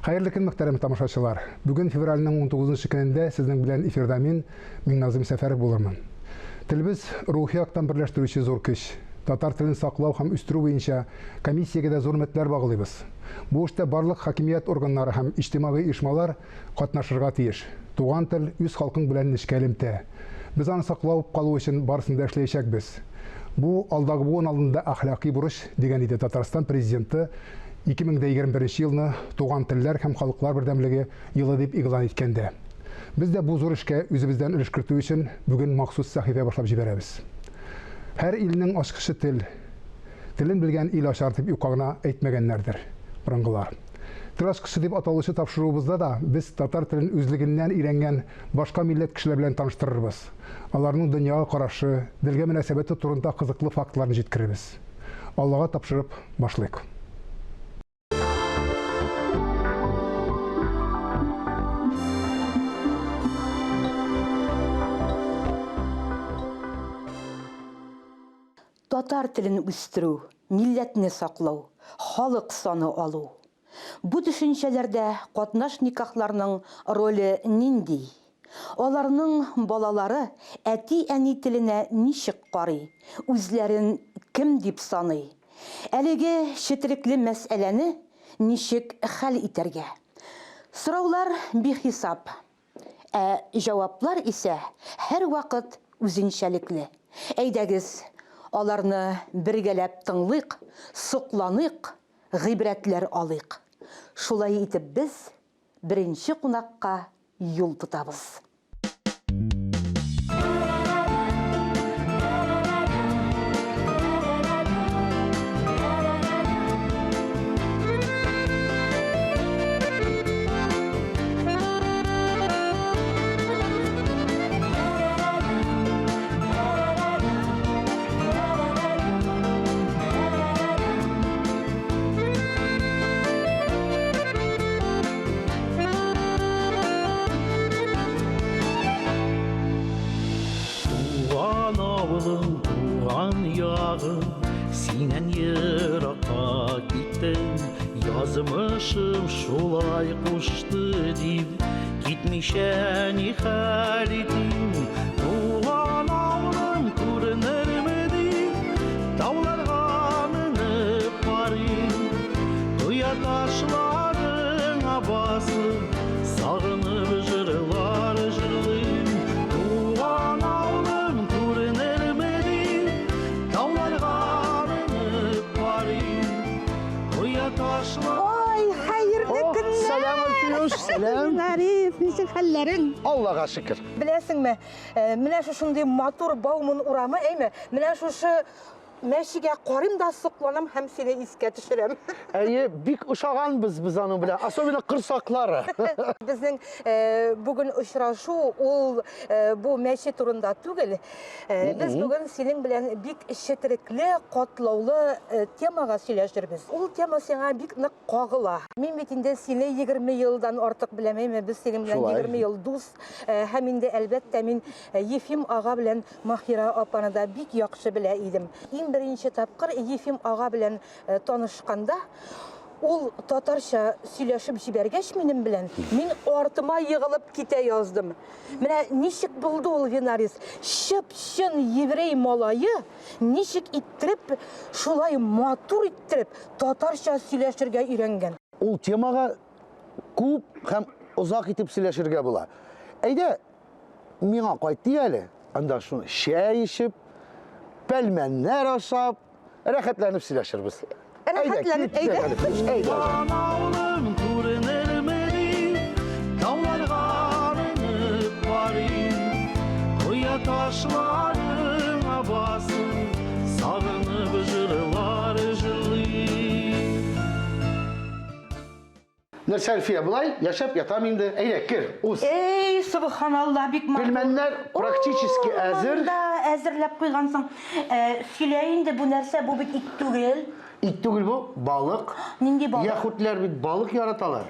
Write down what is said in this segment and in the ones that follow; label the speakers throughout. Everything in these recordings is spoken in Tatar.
Speaker 1: Хәерле көн, мөхтәрәм тамашачылар. Бүген февральнең 19 көнендә сезнең белән эфирда мин, Миңназым Сәфәров булырмын. Телебез рухи яктан берләштерүче зур көч. Татар телен саклау һәм үстерү буенча комиссиягә дә зур өметләр баглыйбыз. Бу эштә барлык хакимият органнары һәм иҗтимагый оешмалар катнашырга тиеш. Туган тел, үз халкың белән нечкә элемтә. Без аны саклап калу өчен барысын да эшләячәкбез. Бу, алдагы буын алдында әхлакый бурыч, дигән иде Татарстан Президенты 2021 елны Туган телләр һәм халыклар бердәмлеге елы дип игълан иткәндә. Без дә бу зур эшкә үзебездән өлеш кертү өчен бүген махсус сәхифә башлап җибәрәбез. Һәр илнең ачкычы тел. Телен белгән ил ачар дип юкка гына әйтмәгәннәрдер борынгылар. Тел ачкычы дип аталучы тапшыруыбызда да без татар телен үзлегеннән өйрәнгән башка милләт кешеләр белән таныштырырбыз. Аларның дөньяга карашы, телгә мөнәсәбәте турында кызыклы фактларны җиткерербез. Аллага тапшырып башлыйк.
Speaker 2: Татар телен үстерү, милләтне саклау, халык саны алу. Бу төшенчәләрдә катнаш никахларның роле нинди? Аларның балалары әти-әни теленә ничек карый, үзләрен кем дип саный? Әлеге четерекле мәсьәләне ничек хәл итәргә? Сораулар бихисап, ә җаваплар исә һәрвакыт үзенчәлекле. Әйдәгез, аларны бергәләп тыңлыйк, сокланыйк, гыйбрәтләр алыйк. Шулай итеп без беренче кунакка юл тотабыз.
Speaker 3: Туган авылым, туган ягым, синнән еракка киттем. Язмышым шулай кушты дип, китмичә ни хәл итим? Туган авылым күренерме дип, тауларга менеп карыйм. Кыя ташларыңа басып, сагынып җырлар җырлыйм. Туган авылым күренерме дип, тауларга менеп карыйм. Кыя ташлар...
Speaker 2: Ой, хәерле көннәр!
Speaker 4: Сәлам, Әлфиюш, сәлам.
Speaker 2: Нариф, ничек хәлләрең?
Speaker 4: Аллага шөкер.
Speaker 2: Беләсеңме, менә шушындый матур Бауман урамы, әйме? Менә шушы Мәчегә карыйм да сокланам һәм сине искә төшерәм.
Speaker 4: Әйе, бик ошаганбыз без аның белән, особенно корсаклары.
Speaker 2: Безнең э, бүген очрашу ул э, бу мәче турында түгел. Э, без бүген синең белән бик четерекле, катлаулы э, темага сөйләшербез. Ул тема сиңа бик нык кагыла. Мин бит инде сине 20 елдан артык беләм, әйме? Без синең белән
Speaker 4: Шулай.
Speaker 2: 20 ел дус. Э, һәм инде әлбәттә мин э, Ефим ага белән Маһира апаны да бик яхшы белә идем. Иң беренче тапкыр Ефим ага белән э, танышканда, ул татарча сөйләшеп җибәргәч минем белән, мин артыма егылып китә яздым. Менә ничек булды ул, Винарис? Чып-чын еврей малае ничек иттереп, шулай матур иттереп татарча сөйләшергә өйрәнгән.
Speaker 4: Ул темага күп һәм озак итеп сөйләшергә була. Әйдә, миңа кайтты әле. Анда шуны чәй эчеп, пәлмәннәр ашап, рәхәтләнеп сөйләшербез.
Speaker 2: Рәхәтләнеп, әйдә.
Speaker 4: Әйдә.
Speaker 3: Авылым күренерме дип, тауларга менеп карыйм. Кыя ташларыңа басып, сагынып җырлар җырлыйм.
Speaker 4: Нәрсә, Әлфия, болай яшәп ятам инде. Әйдә, кер, уз.
Speaker 2: Эй, субханалла, бик матур.
Speaker 4: Пельменнәр практически әзер.
Speaker 2: Монда әзерләп куйгансың. Э, сөйлә инде, бу нәрсә, бу бит ит түгел.
Speaker 4: Ит түгел бу, балык.
Speaker 2: Нинди балык?
Speaker 4: Яһүдләр бит балык яраталар.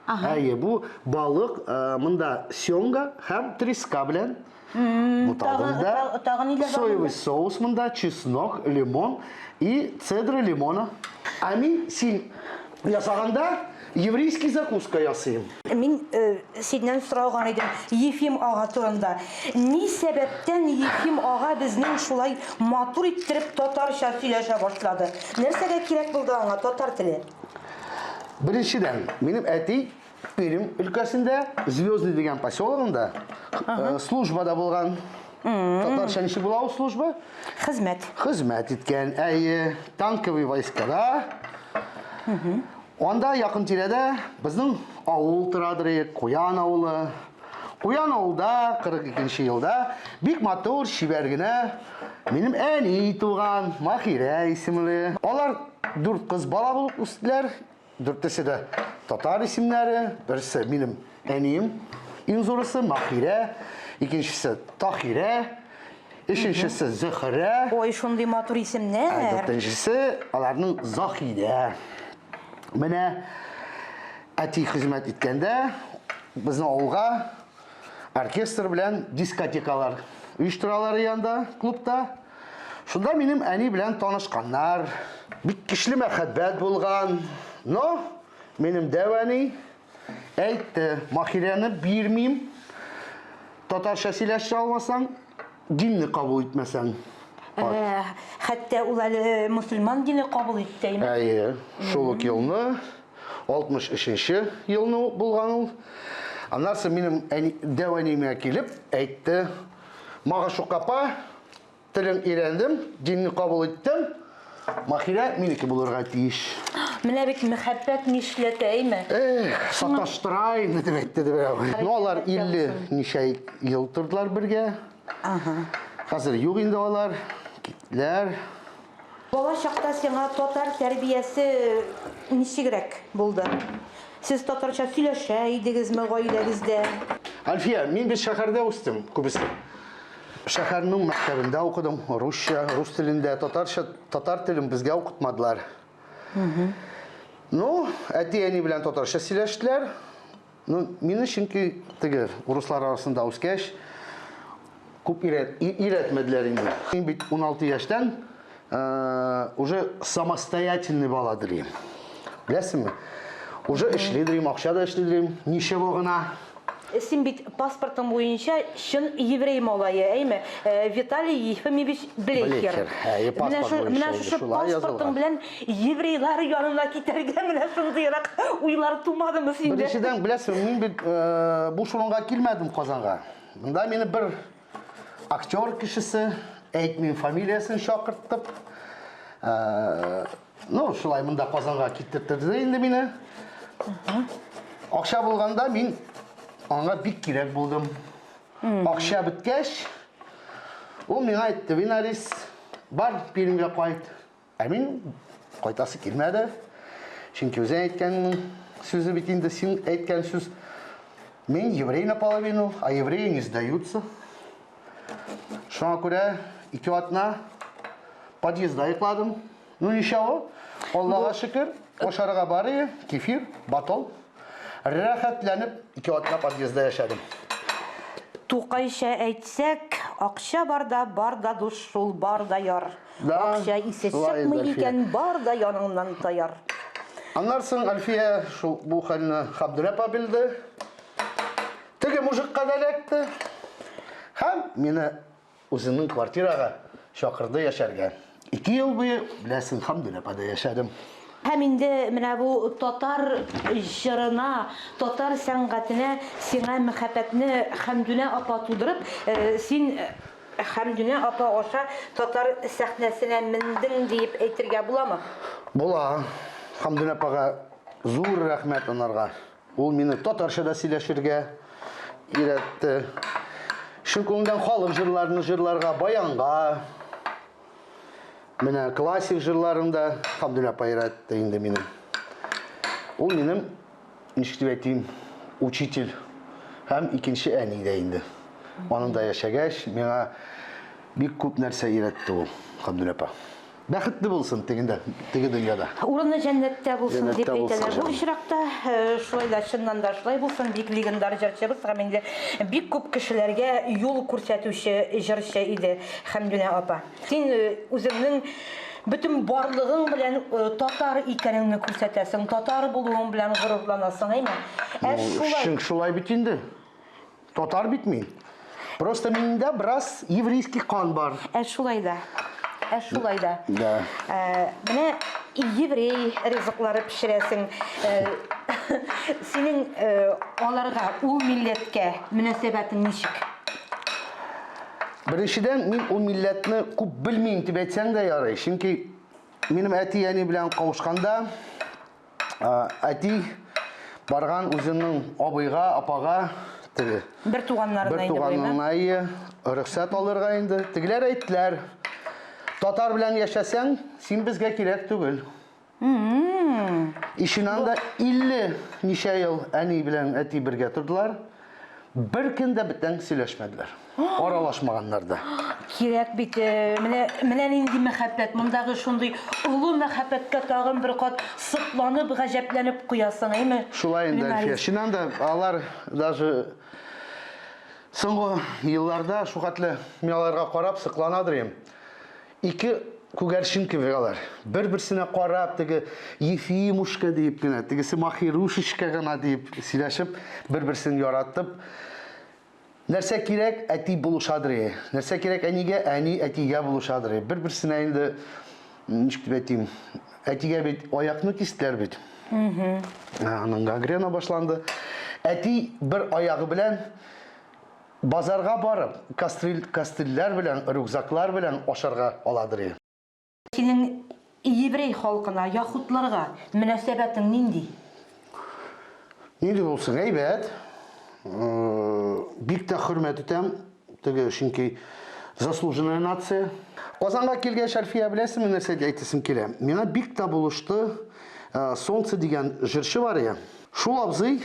Speaker 2: Ага.
Speaker 4: Әйе, бу балык, э, монда семга һәм треска белән. Буталдым да.
Speaker 2: Тагы ниләр бар?
Speaker 4: Соевый соус монда, чеснок, лимон и цедра лимона. Ә мин син ясаганда. Еврейский закуска ясыйм.
Speaker 2: Мин синнән сораган идем Ефим ага турында. Ни сәбәптән Ефим ага безнең шулай матур иттереп татарча сөйләшә башлады? Нәрсәгә кирәк булды аңа татар теле?
Speaker 4: Беренчедән, минем әти Пермь өлкәсендә Звездный дигән поселогында службада булган. Татарча ничек була ул служба?
Speaker 2: Хезмәт.
Speaker 4: Хезмәт иткән, әйе, танковый войскада. Анда якын тирәдә безнең авыл торадыр, Куян авылы. Куян авылда 42 елда бик матур, чибәр генә минем әни туган, Махирә исемле. Алар дүрт кыз бала булып үстеләр. Дүртесе дә татар исемнәре. Берсе минем әнием, иң зурысы Махирә, икенчесе Тахирә, өченчесе Зөһрә.
Speaker 2: Ой, шундый матур исемнәр.
Speaker 4: Дүртенчесе аларның Заһидә. Менә әти хезмәт иткәндә безнең авылга оркестр белән дискотекалар оештыралар янда, клубта. Шунда минем әни белән танышканнар. Бик көчле мәхәббәт булган. Но минем дәү әни әйтте, Махирәне бирмим. Татарча сөйләшә алмасаң, динне кабул итмәсәң.
Speaker 2: Ә, хәтта ул әле мөселман дине кабул итте, әйме?
Speaker 4: Әйе, шул ук елны, 63 елны ук булган ул. Аннан соң минем әни, дәү әниемә килеп әйтте, Магашук апа, Телен өйрәндем, динне кабул иттем. Махирә минеке булырга тиеш.
Speaker 2: Менә бит мәхәббәт нишләтә, әйме?
Speaker 4: Эх, саташтыра инде дип әйтте дип берәү. Ну, алар 50 ничә ел тордылар бергә.
Speaker 2: Ага.
Speaker 4: Хәзер юк инде алар, киттеләр.
Speaker 2: Бала чакта сиңа татар тәрбиясе ничегрәк булды? Сез татарча сөйләшә идегезме гаиләгездә?
Speaker 4: Альфия, мин бит шәһәрдә үстем күбесе. Шәһәрнең мәктәбендә укыдым, русча, рус телендә, татарча, татар телен безгә укытмадылар. Ну, әти-әни белән татарча сөйләштеләр. Ну, мине чөнки теге руслар арасында үскәч, күп өйрәтмәделәр инде. Мин бит 16 яшьтән уже самостоятельный бала дим. Беләсеңме? Уже эшли дим, акча да эшли дим, ничего гына.
Speaker 2: Син бит паспортың буенча чын еврей малае, әйме? Виталий Ефимович Блехер.
Speaker 4: Әйе, паспорт буенча
Speaker 2: Менә шушы паспортың белән еврейлар янына китәргә менә шундыйрак уйлар тумадымы синдә?
Speaker 4: Беренчедән, беләсең, мин бит буш урынга килмәдем Казанга. Монда мине бер актер кешесе, әйтмим фамилиясен чакырттып, Ну, шулай монда Казанга китерттерде инде мине. Акча булганда мин аңа бик кирәк булдым. Акча беткәч, ул миңа әйтте, Винарис, бар Пермьгә кайт. Ә мин кайтасы килмәде. Чөнки үзең әйткән сүзе бит инде син әйткән сүз. Мин еврей наполовину, а евреи не сдаются. Шуңа күрә ике атна подъездда йокладым. Ну ничего, Аллага шөкер, ашарга бар иде, кефир, батон. Рәхәтләнеп ике атна подъездда яшәдем.
Speaker 2: Тукайча әйтсәк, акча барда бар да дус шул, бар да яр.
Speaker 4: Да,
Speaker 2: Акча исе
Speaker 4: шулай
Speaker 2: чыкмый
Speaker 4: инде, Әлфия.
Speaker 2: икән, бар да яныңнан таяр.
Speaker 4: Аннан соң Әлфия шул бу хәлне Хабдулла апа белде. Теге мужикка да эләкте. Һәм мине үзенең квартирага чакырды яшәргә. Ике ел буе, беләсең, Хәмдүнә апада яшәдем.
Speaker 2: Һәм инде менә бу татар җырына, татар сәнгатенә сиңа мәхәббәтне Хәмдүнә апа тудырып, син Хәмдүнә апа аша татар сәхнәсенә мендең диеп әйтергә буламы?
Speaker 4: Була. Хәмдүнә апага зур рәхмәт анарга. Ул мине татарча да сөйләшергә өйрәтте. Чын күңелдән халык җырларны җырларга, баянга. Менә классик җырларын да Хабдулла апа өйрәтте инде мине. Ул минем, ничек дип әйтим, учитель һәм икенче әни дә инде. Аның да яшәгәч, миңа бик күп нәрсә өйрәтте ул, Хабдулла апа. Бәхетле булсын тегендә, теге дөньяда.
Speaker 2: Урыны җәннәттә булсын дип
Speaker 4: Җәннәттә булсын,
Speaker 2: әйтәләр. Бу
Speaker 4: җаным.
Speaker 2: очракта э, шулай да чыннан да шулай булсын. Бик легендар җырчыбыз һәм инде бик күп кешеләргә юл күрсәтүче җырчы иде Хәмдүнә апа. Син э, үзеңнең. бөтен барлыгың белән татар икәнеңне күрсәтәсең, татар булуың белән горурланасың, әйме?
Speaker 4: Ә шулай. Чөнки шулай бит инде. Татар бит мин. Просто миндә бераз еврейский кан бар.
Speaker 2: Ә шулай да. Ә шулай да.
Speaker 4: Да.
Speaker 2: Ә, менә еврей ризыклары пешерәсең. Ә, синең ә, аларга, ул милләткә мөнәсәбәтең ничек?
Speaker 4: Беренчедән, мин ул милләтне күп белмим дип әйтсәң дә ярый. Чөнки минем әти-әни белән кавышканда, әти барган үзенең абыйга, апага теге.
Speaker 2: Бер туганнарына
Speaker 4: бер туганына ие, рөхсәт алырга инде. Тегеләр әйттеләр, татар белән яшәсәң, син безгә кирәк түгел. Ишеннән дә 50 ничә ел әни белән әти бергә тордылар. Бер көн дә бүтән сөйләшмәделәр. Аралашмаганнар да.
Speaker 2: Кирәк бит, э, менә менә нинди мәхәббәт, мондагы шундый олы мәхәббәткә тагын бер кат сокланып, гаҗәпләнеп куясың, әйме?
Speaker 4: Шулай инде, Әлфия. Чыннан да алар даже соңгы елларда шулхәтле мин аларга карап сокланадыр идем. Ике күгәрчен кебек алар. Бер-берсенә карап, теге Ефимушка диеп кенә, тегесе Махирушечка гына диеп сөйләшеп, бер-берсен яратып, нәрсә кирәк, әти булышадыр. Нәрсә кирәк әнигә, әни әтигә булышадыр. Бер-берсенә инде, ничек дип әйтим, әтигә бит аякны кистеләр бит. Аның гангрена башланды. Әти бер аягы белән Базарга барып, кастрил, кастрилләр белән, рюкзаклар белән ашарга аладыр иде.
Speaker 2: Синең еврей халкына, яһүдларга мөнәсәбәтең нинди?
Speaker 4: Нинди булсын, әйбәт. Бик тә хөрмәт итәм, теге, чөнки заслуженная нация. Казанга килгәч, Әлфия, беләсеңме, нәрсә әйтәсем килә? Миңа бик тә булышты Солнце дигән җырчы бар иде. Шул абзый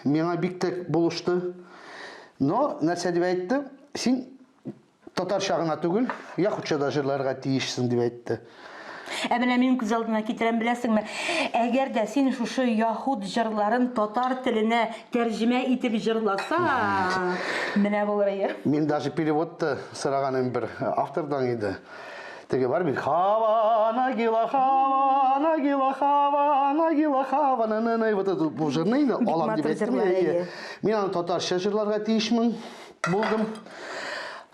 Speaker 4: миңа бик тә булышты. Но нәрсә дип әйтте? Син татарча гына түгел, яхудча да җырларга тиешсең дип әйтте.
Speaker 2: Ә менә мин күз алдына китерәм, беләсеңме? Әгәр дә син шушы яһуд җырларын татар теленә тәрҗемә итеп җырласаң, менә булыр иде.
Speaker 4: Мин даже переводты сораганым бер автордан иде. Теге бар бит Хава, Нагила, Хава, Нагила, Хава, Нагила, Хава, на на на вот это бу җырны инде алам дип әйттем. Әйе. Мин аны татарча җырларга тиешмен булдым.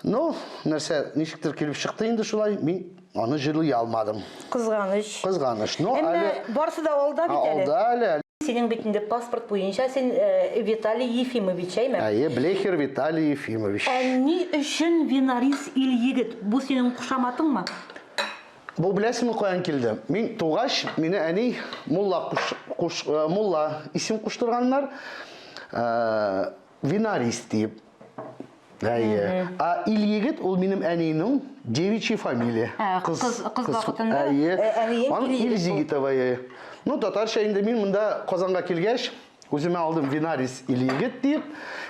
Speaker 4: Ну, нәрсә, ничектер килеп чыкты инде шулай, мин аны җырлый алмадым.
Speaker 2: Кызганыч.
Speaker 4: Кызганыч.
Speaker 2: Но әле барсы да алда бит әле.
Speaker 4: Алда әле.
Speaker 2: Синең бит инде паспорт буенча син Виталий Ефимович, әйме?
Speaker 4: Әйе, Блехер Виталий Ефимович.
Speaker 2: Ә ни өчен Винарис Ильегет? Бу синең кушаматыңмы?
Speaker 4: Бу беләсеңме каян килде? Мин тугач, мине әни мулла куш, куш, мулла исем куштырганнар. Винарис диеп. Әйе. Ә Ильегет ул минем әнинең девичья фамилия.
Speaker 2: Ә, кыз, кыз вакытында
Speaker 4: Әйе.
Speaker 2: әниең
Speaker 4: Аның
Speaker 2: Ильегет
Speaker 4: Ильзигитова, әйе. Ну, татарча инде мин монда Казанга килгәч, үземә алдым Винарис Ильегет диеп,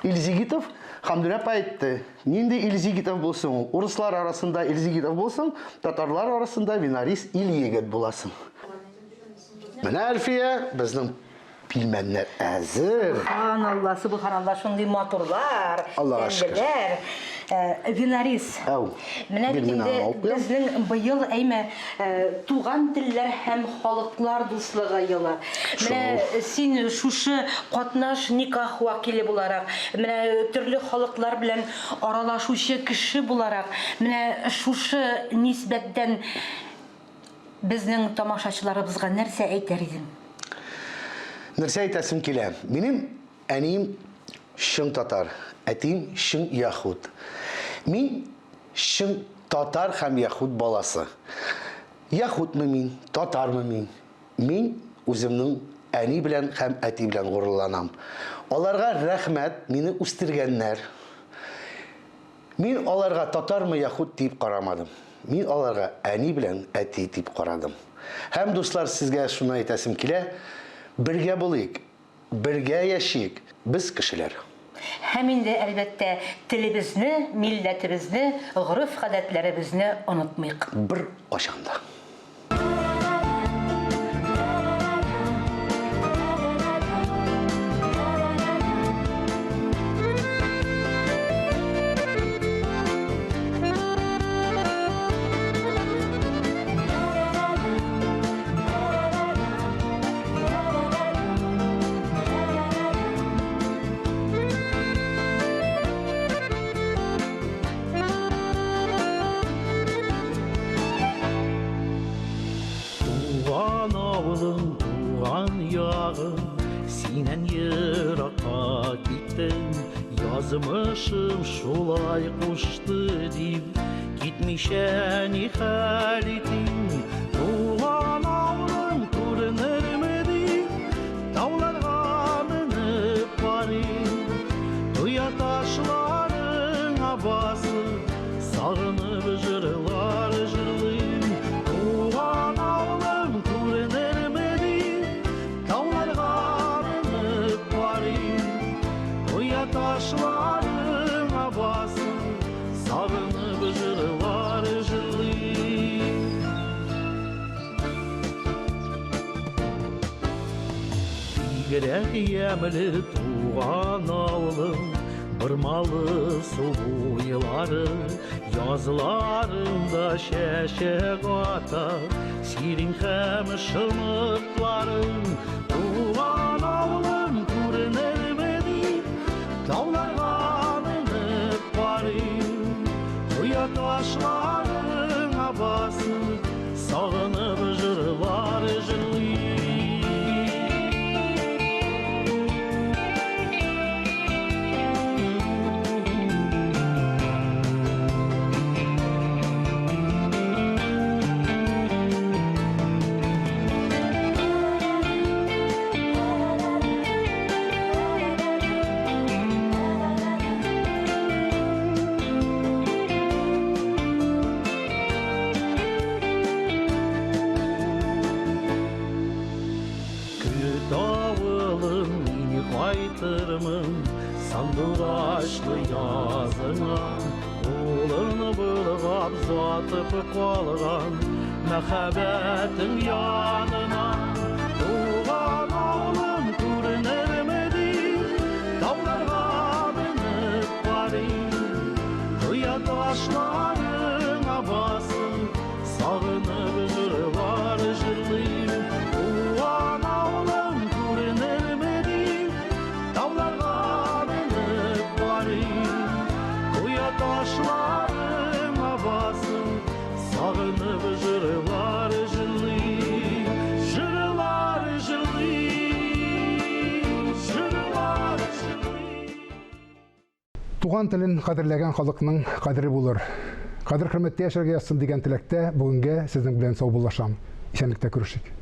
Speaker 4: Ильзигитов. Хәмдүнә апа әйтте, нинди Ильзигитов булсын ул? Урыслар арасында Ильзигитов булсын, татарлар арасында Винарис Ильегет буласың. Менә Әлфия, безнең Пилмәннәр әзер.
Speaker 2: Субханалла, субханалла, шундый матурлар,
Speaker 4: Аллага шөкер.
Speaker 2: тәмлеләр. Э, Винарис.
Speaker 4: Әү.
Speaker 2: Менә бит
Speaker 4: Бир, мин
Speaker 2: инде
Speaker 4: аны алып куям.
Speaker 2: безнең быел әйме э, туган телләр һәм халыклар дуслыгы елы. Менә син шушы катнаш никах вәкиле буларак, менә төрле халыклар белән аралашучы кеше буларак, менә шушы нисбәттән Безнең тамашачыларыбызга нәрсә әйтер идең?
Speaker 4: Нәрсә әйтәсем килә? Минем әнием чын татар, әтием чын яһүд. Мин чын татар һәм яһүд баласы. Яһүдме мин, татармы мин? Мин үземнең әни белән һәм әти белән горурланам. Аларга рәхмәт, мине үстергәннәр. Мин аларга татармы, яхуд диеп карамадым. Мин аларга әни белән әти дип карадым. Һәм, дуслар, сезгә шуны әйтәсем килә, бергә булыйк, бергә яшик, без кешеләр.
Speaker 2: Һәм инде, әлбәттә, телебезне, милләтебезне, гореф-гадәтләребезне онытмыйк.
Speaker 4: Беркайчан да.
Speaker 3: шулай кушты дип, китмичә ни хәл итим? Туган авылым күренерме дип, тауларга менеп карыйм. Кыя ташларыңа басып, сагынып җырлар җырлыйм. Туган авылым күренерме дип, тауларга менеп карыйм. Кыя ташларыңа басып, сагынып җырлар җырлыйм. Бигрәк ямьле туган авылым, Бормалы су буйлары, язларында чәчәк ата, сирень һәм шомыртларың. Туган авылым күренерме дип, тауларга менеп карыйм. Кыя ташларыңа басып, сагынып җырлар җырлыйм. Көт авылым, мин кайтырмын сандугачлы языңа, кулын болгап озатып калган мәхәббәтең янына. Туган авылым күренерме дип, тауларга менеп карыйм. Кыя ташларыңа басып, сагынып җырлар җырлыйм. Туган авылым күренерме дип, тауларга менеп карыйм. Кыя ташларыңа басып, сагынып җырлар җырлыйм. Җырлар җырлыйм, җырлар җырлыйм.
Speaker 1: Туган телен кадерләгән халыкның кадере булыр. Кадер-хөрмәттә яшәргә язсын дигән теләктә бүгенгә сезнең белән саубуллашам. Исәнлектә күрешик.